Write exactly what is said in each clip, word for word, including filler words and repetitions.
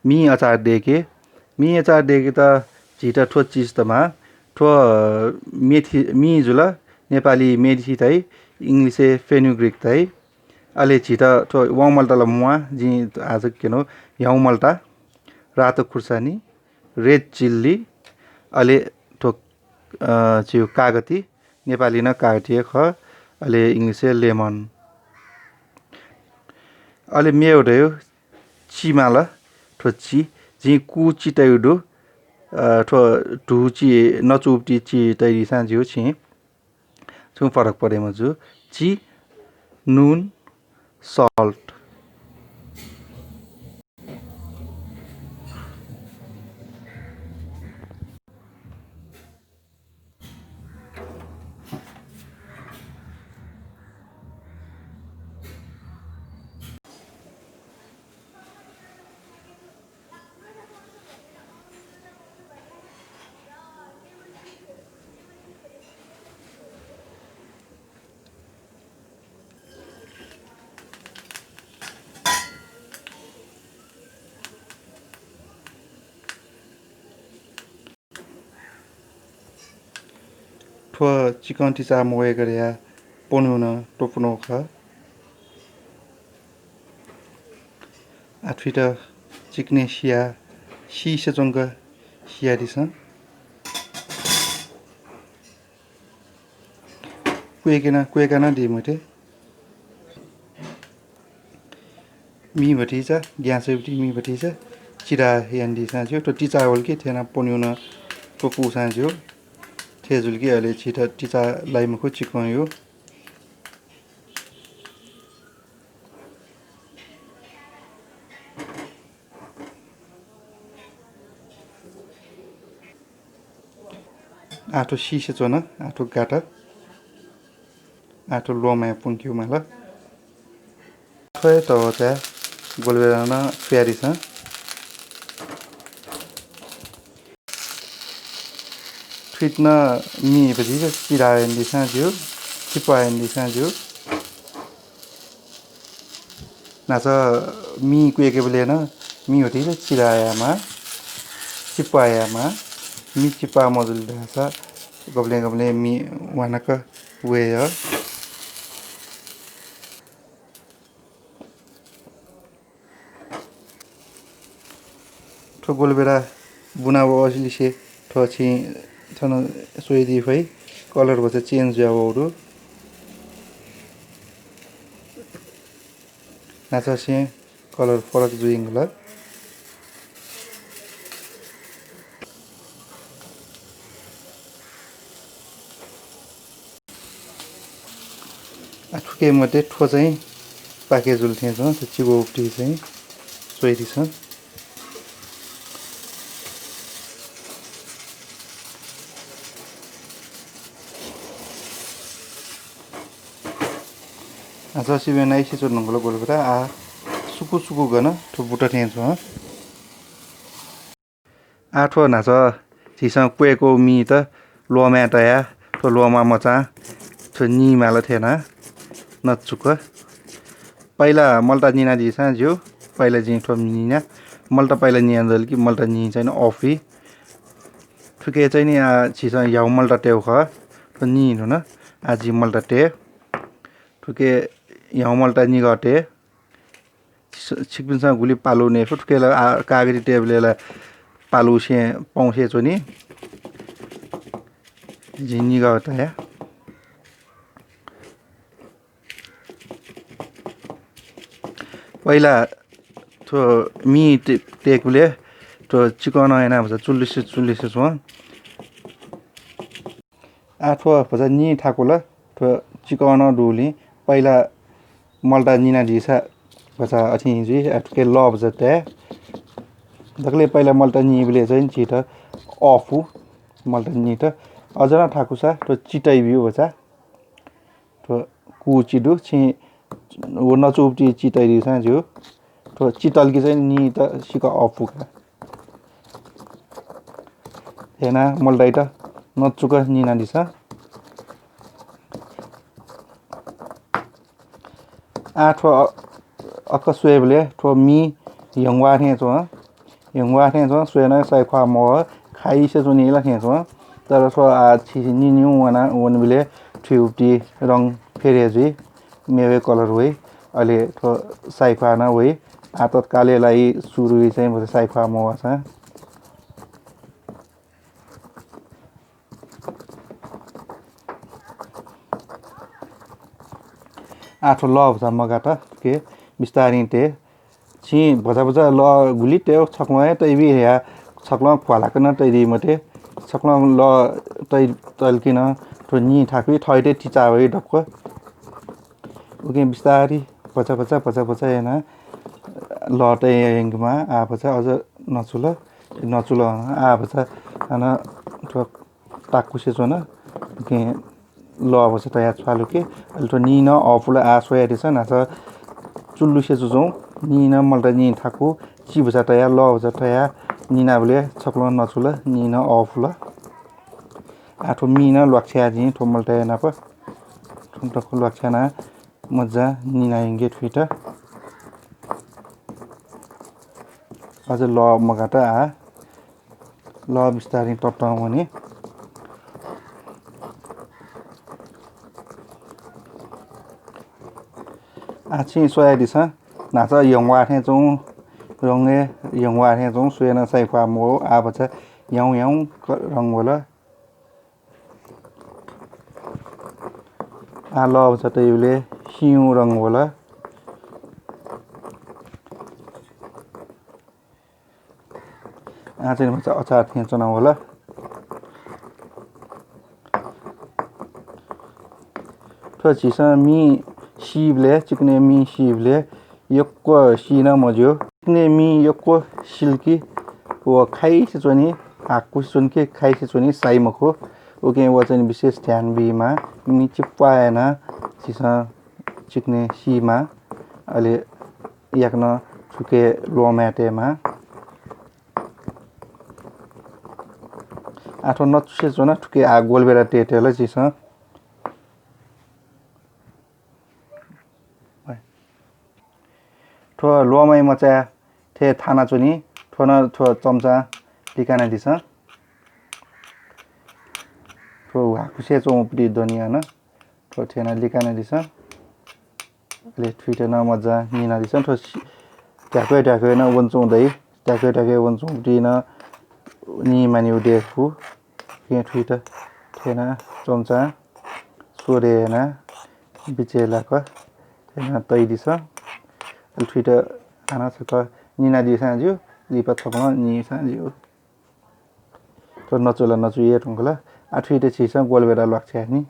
मि अचार दय्‌के। मि अचार दय्‌केत झीत थ्व चिज तमा। थ्व मेथी, मि जुल, नेपाली मेथी धाइ, English-य् fenugreek धाइ। अले झीत थ्व वाउँमल्ता ला म्वाः, जिं आः जक क्यनागु ह्याउँमल्ता, रातो खुर्सानी, red chilli, अले थ्व, अ, झीगु कागती, नेपाली नं कागती हे खः, अले English-य् lemon। अले मेव धयो चिमाल, थ्व चि, जिं कू चि तयागु दु, अ, थ्व धू चि, नचूपति चि तयादिसां ज्यू छिं। छुं फरक परे मजू। चि, नून, salt। थ्व चिकं तिचा मवय्‌क धयाः पन्हु नं त्वपुनागु खः। आः थुइत चिकने सिया, सीसे च्वंक सियादिसँ। क्वय्‌के नं, क्वय्‌का नं दी मते। मि भतिचा, ग्याँसय्‌पति मि भतिचा चिरा यानादिसां ज्यू। थ्व तिचा वल कि थेना पन्हु नं त्वपुसां ज्यू। थे जुल कि अले छित तिचा लाइ मखु चिकंयु। आः थ्व सीसे च्वन, आः थ्व गात, आः थ्व ल्वहंमाय् पुंकेगु माल। थ्व हे तवःचाय् ग्वलबेरा नं थुयादिसँ। थुइत नं मि भतिचा चिरा यानादिसां ज्यू, चिप्वाः यानादिसां ज्यू। न्हाचः मि क्वय्‌केबलय् नं मि भतिचा चिरा यायेमाः, चिप्वाः यायेमाः। मि चिप्वाः मजुल धाःसा गबलें गबलें मि ह्वानक वये यः। थ्व ग्वलबेरा बुना वःसिलिसे थ्व छिं थन स्वयादी फइ, colour भचा change जुया वःगु दु। न्हाचःसें colour फरक जुइधुंकल। आः थुके मध्ये थ्व चाहिँ पाके जुल थें च्वं, थ्व चिगोपति चाहिँ स्वयादिसँ। आः झीसं नाइसे च्वनागु ग्वलबेरा आः सुकु सुकु गन थ्व बुत थें च्वं। आः थ्व न्हाचः झीसं क्वय्‌कूगु मित ल्वहंमाय् तयाः थ्व ल्वहंमाः मचां थ्व निइमाल थें नं नचुक। पहिला मल्टा निनादीसां ज्यू, पहिला जिं थ्व निना। मल्टा पहिला नियादल कि मल्टा निं चाहिँ नि अःपुइ। थुके चाहिँ नि आः झीसं ह्याउ मल्टा तयेगु खः, थ्व निं धुन। आः जिं मल्टा तये। थुके ह्याउ मल्टा निगः तये। छि-, छिकपिन्सं गुलि पालु नयेफु, थुके ला आः कागती तयेबलय् ला पालुसे पौंसे च्वनी। जिं निगः तया। पहिला थ्व मि ते-, तयेकबलय् थ्व चिकनं यानाः भचा चुल्लिसे चुल्लिसे च्वं। आः थ्व भचा निं थाकुल, थ्व चिकनं दुगुलिं पहिला मल्टा निनादीसा भचा अथें जुइ, आः थुके लः भचा ताये। दकलय् पहिला मल्टा निइबलय् चाहिँ झीत अःपु मल्टा नित। अझ नं थाकुसा थ्व चिताइ ब्यु भचा। थ्व कू चि दु, छिं व नचूपति चिताइ दीसां ज्यू। थ्व चितल कि चाहिँ नित सिक्क अःपु का। थें यानाः मल्टाइत नचुक निनादिसँ। आः थ्व अ-, अक्क स्वयेबलय् थ्व मि ह्यंग्वाः थें च्वं। ह्यंग्वाः थें च्वं, स्वयाः नं साइख्वाः मवः, खाइसे च्वनी ला थें च्वं। तर थ्व आः छिं निन्यु वना वनेबलय् थुइ उपति रङ फेर हे जुइ, मेवय् colour वइ, अले थ्व साइख्वाः नं वइ। आः तत्कालय् ला ई सुरु वइ चाहिँ भचा साइख्वाः मवःसां। आः थ्व लः भचा मगात के बिस्तारिं तये। छिं भचा भचा लः गुलि तये, छक्वलं हे तइबी हया, छक्वलं ख्वालाक नं तइदी मते। छक्वलं लः तइ तलकि नं थ्व नी थाकुइ थःइत तिचा वइ दक्व। उकिं बिस्तारी भचा भचा भचा भचा याना लः तया यंकेमाः। आः भचा अझ नचुल, नचुल। आः भचा हानं थ्व ताकुसे च्वन। उकिं लः भचा तया छ्वालुके। अले थ्व नी नं अःपुल। आः स्वयादिसँ न्हाचः चुल्लुसे च्वं। नी नं मल्ता नी थाकु, चि भचा तया, लः भचा तया निनाबलय् छक्वलं नचुल, नी नं अःपुल। आः थ्व मि नं ल्वाकछ्याये जिं थ्व मल्ताया नाप। थ्व दक्व ल्वाकछ्याना मज्जा निना यंके थुइत। अझ लः मगात आः। लः बिस्तारिं ततं वने। आः छिं स्वयादिसँ, न्हाचः ह्यंग्वाः थें च्वं, रंगय् ह्यंग्वाः थें च्वं, स्वयाः नं साइख्वाः मवः। आः भचा ह्याउँ ह्याउँ क-, रंग वल। आः लः भचा तइबलय् हिउँ रंग वल। आः चाहिँ भचा अचार थें च्वना वल। थ्व झीसं मि सीबलय्, चिकनय् मि सीबलय् यक्व सी नं मज्यू। चिकनय् मि यक्व सिल कि व खाइसे च्वनी, हाकुसे च्वनी कि खाइसे च्वनी, साइ मखु। उकिं व चाहिँ विशेष ध्यान बीमाः। मि चिप्वाः यानाः झीसं चिकनय् सीमाः। अले याकनं थुके ल्वःमाय् तयेमाः। आः थ्व नचुसे च्वना, थुके आः ग्वलबेरा तयेत्यल झीसं। थ्व ल्वःमय् मचाय् थें थानाच्वनी। थ्व नं थ्व चम्चां लिकानादिसँ। थ्व हाकुसे च्वंपिं दनि हानं। थ्व थें यानाः लिकानादिसँ। अले थुइत नं मज्जां निनादिसँ। थ्व सि-, ध्याक्वय् ध्याक्वय् नं वनाच्वंगु दइ। ध्याक्वय् ध्याक्वय् वनाच्वंपिं नं नी मानिगु दयेकू। उकिं थुइत थें यानाः चम्चां स्वदे यानाः बिचय् लाक थें यानाः तइदिसँ। अले थुइत हानं छकः निनादिसँ ज्यू, लिपा छकलं निसँ ज्यू। थ्व नचुला नचुइ हे धुंकल। आः थुइत झीसं ग्वलबेरा ल्वाकछ्याये नि।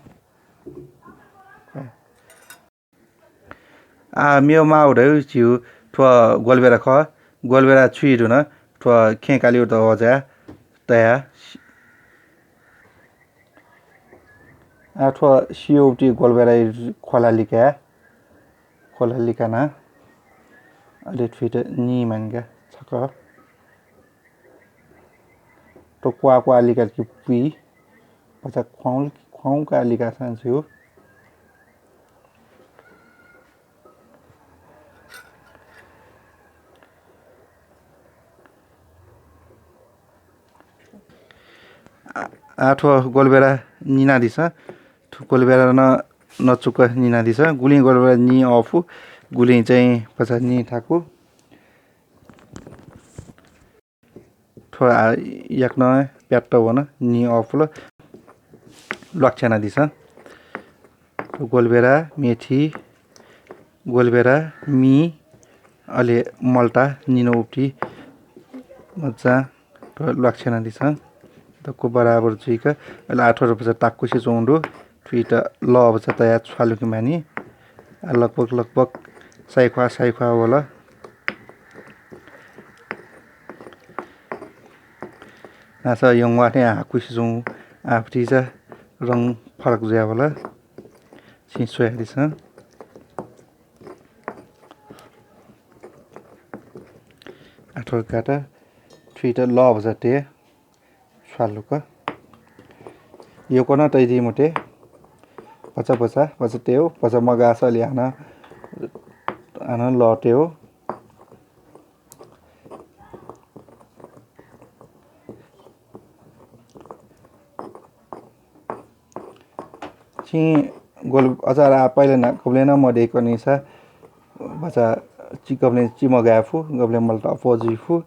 आः मेव माः धइगु झीगु थ्व ग्वलबेरा खः। ग्वलबेरा छुइ धुन, थ्व खेँ कालिगु दवजय् तया। आः थ्व सिउपति ग्वलबेरा ख्वला लिकाये। ख्वला लिकाना अले थुइत नी मानिका छकः। थ्व क्वाः क्वाः लिकाल कि पुइ, भचा ख्वाउँ, ख्वाउँ का लिकासां ज्यू। आ, आः थ्व ग्वलबेरा निनादिसँ। थ्व ग्वलबेरा नं नचुक निनादिसँ। गुलिं ग्वलबेरा नी अःपु, गुलिं चाहिँ भचा नी थाकु। थ्व आः याकनं प्याट्ट वन, नी अःपुल। ल्वाकछ्यानादिसँ। थ्व ग्वलबेरा, मेथी, ग्वलबेरा, मि, अले मल्ता निनाउपति मज्जां थ्व ल्वाकछ्यानादिसँ। दक्व बराबर जुइक, अले आः थ्व भचा ताकुसे च्वंगु दु। थुइत लः भचा तया छ्वालुके मानि। आः लगभग, लगभग साइख्वाः, साइख्वाः वल। न्हाचः यंग्वाः थें हाकुसे च्वंगु आः भतिचा रंग फरक जुयावल। छिं स्वयादिसँ। आः थ्व गात थुइत लः भचा तये छ्वालुक। यक्व नं तइदी मते। भचा भचा, भचा तयेउ, भचा मगाःसा अले हानं, हानं लः तयेउ। छिं ग्वल अचार आः पहिले नं गबलें नं मदय्‌कनिसा भचा चि गबलें चिमगाये फु, गबलें मलत अप्वः जुइ फु।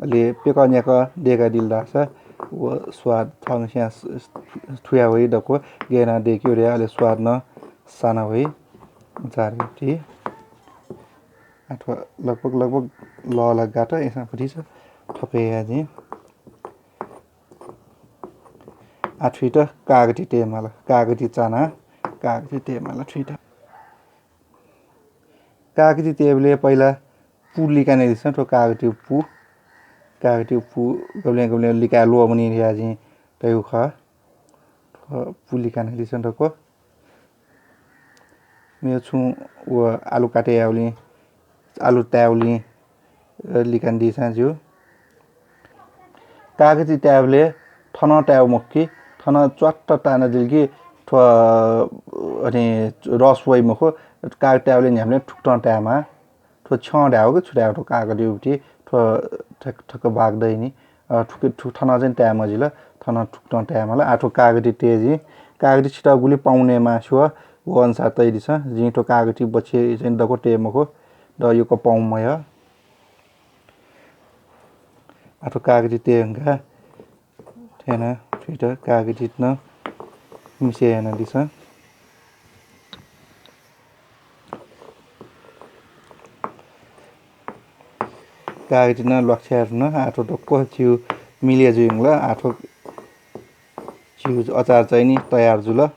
अले प्यकः न्याकः दय्‌कादिल धाःसा व स्वाद थंगसियां स-, स-, थुया वइ दक्व, गय् यानाः दय्‌केगु धया, अले स्वाद नं साना वइ। अचार ति। आः थ्व लगभग, लगभग लःल्हागात, अय्‌सां भतिचा थपे याये जिं। आः थुइत कागति तयेमाल, कागति चाना, कागति तयेमाल थुइत। कागति तयेबलय् पहिला पु लिकानादिसँ, थ्व कागतिया पु। कागतिया पु गबलें गबलें लिकाये ल्वःमनी धया जिं तयागु खः। थ्व पु लिकानादिसँ दक्व। मेगु छुं व आलु काटे याःबलय्, आलु तायेबलय्, अ, लिकानादीसां ज्यू। कागति तायेबलय् थनं तायेगु मखु कि, थनं च्वाट्ट तानादिल कि थ्व, अ, अथे रस वइ मखु। कागति तायेबलय् न्ह्याबलें थुकथं तायेमाः। थ्व छ्यं धायेगु कि छु धायेगु थ्व कागतिया पु ति, थ्व थक-, थक भाग दइ नि। अ, थुके-, थु-, थनं चाहिँ ताये मजिल, थनं थुकथं तायेमाल। आः थ्व कागति तये जिं, कागति छितः गुलि पाउँ नयेमाः स्यू, व अनुसार तयादिसँ। जिं थ्व कागति बच्छि चाहिँ दक्व तये मखु, द यक्व पाउँ मयः। आः थ्व कागति तये धुंकाः थथे यानाः थुइत कागतित नं मिसे यानादिसँ। कागति नं ल्वाकछ्याये धुन। आः थ्व दक्व झीगु मिले जुइ धुंकल। आः थ्व झीगु अचार चाहिँ नि तयार जुल।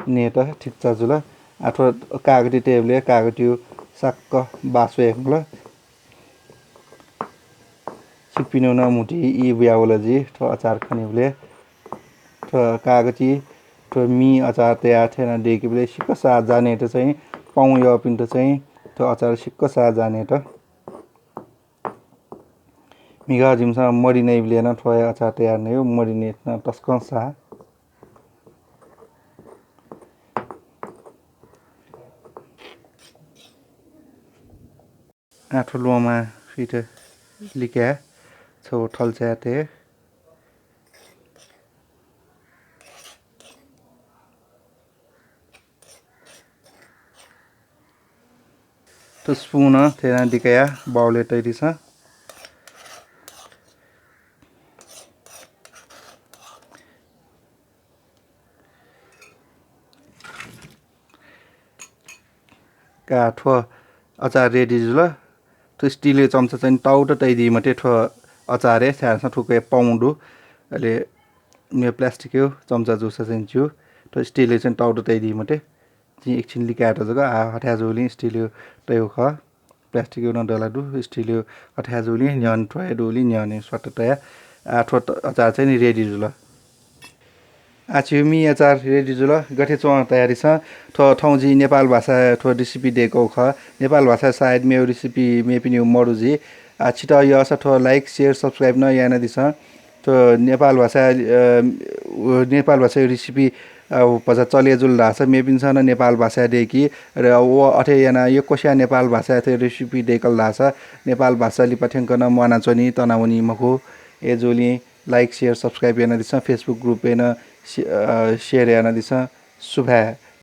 नयेत ठिक्चा जुल। आः थ्व कागति तयेबलय् कागतिया साक्क बास वये धुंकल। छिकपिनिगु नं म्हुतुइ ई बुयावल जि थ्व अचार खनेबलय्। थ्व कागति, थ्व मि अचार तयाः थथे यानाः दय्‌केबलय् सिक्क साः जानेत चाहिँ पाउँ यःपिन्त चाहिँ थ्व अचार सिक्क साः जानेत। म्हिगः जिमिसं मरि नइबलय् नं थ्व हे अचार तयार नयेगु, मरि नयेत नं तसकं साः। आः थ्व ल्वहंमाः थुइत लिकाये छगू थल्चाय् तये। थ्व स्पून थथे यानाः लिकायाः बाउलय् तयादिसँ। का थ्व अचार ready जुल। थ्व स्टिलया चम्चा चाहिँ ताउत तयादी मते थ्व अचारय्, छाय्‌धाःसा थुकी पाउँ दु। अले मेगु plastic या चम्चा जूसा चाहिँ ज्यू। थ्व स्टिलया चाहिँ ताउत तयादी मते। जिं एकछिन लिकायेत जक, आः हथाय् जूगुलिं स्टिलया तयागु खः। plastic या नं दला दु, स्टिलया हथाय् जूगुलिं न्ह्यःने थ्व हे दुगुलिं न्ह्यःने स्वात तया। आः थ्व त-, अचार चाहिँ नि ready जुल। आः झीगु मि अचार ready जुल। गथे च्वं धयादिसँ। थ्व थौं जिं नेपाल भाषाय् थ्व recipe दय्‌कागु खः। नेपाल भाषाय् सायद मेगु recipe मेपिनिगु मदु जुइ। आः छितः यःसा थ्व like, share, subscribe नं यानादिसँ। थ्व नेपाल भाषाय्, अ, नेपाल भाषाया recipe, अ, भचा चले जुल धाःसा मेपिन्सं नं नेपाल भाषाय् दय्‌की। र व अथे यानाः यक्वस्यां नेपाल भाषाय् थ्व recipe दय्‌कल धाःसा नेपाल भाषा लिपा थ्यंक नं म्वानाच्वनी, तनावनी मखु। अय्‌जूगुलिं like, share, subscribe यानादिसँ। Facebook group य् नं शे-, अ, share यानादिसँ। सुभाय्।